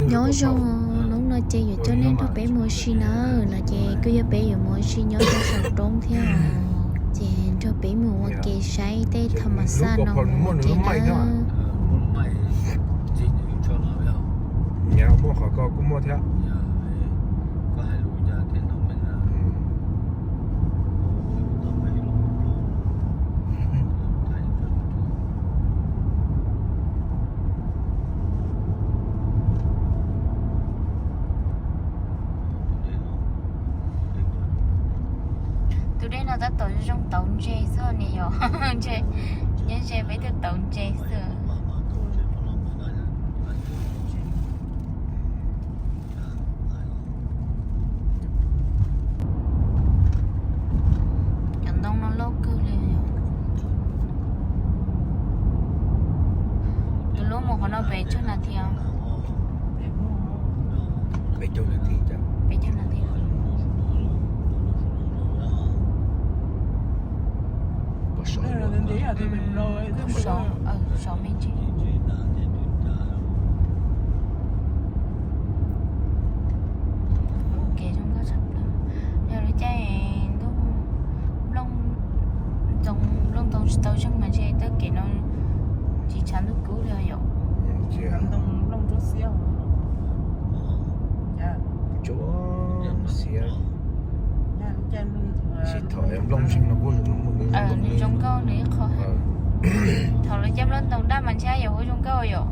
Nyob zoo, hnub no ces yuav coj nej nrog peb mus ua si na, no ces kuj yog peb yuav mus ua si nyob rau saum roob thiab os. Ces nrog peb mus ua ke saib tej tham ma xaj no mus ua ke na. Muaj qhov ko kuj muaj thiab. Tus dej no tab tom zoo tauv ntses xwb ne yom. Nyob ze peb twb tauv ntses xwb. Cov ntoo no loj kawg li. Tus lub mus qhov no pes tsawg nas this? Pes caug nas this. Sov, sov me ntsis. Kev zoo nkauj tshaj plaws. Yog lub caij ntuj nplooj ntoo tsis tau zeeg mas ntshe tej kev no tsis tshav ntuj kub li yom. Tsuas xiab. Tsis thaum nplooj zeeg no kuj nws zoo nkauj nws ib qho. Thaum lawv caij nplooj ntoo daj mas ntshe yuav zoo nkauj yom.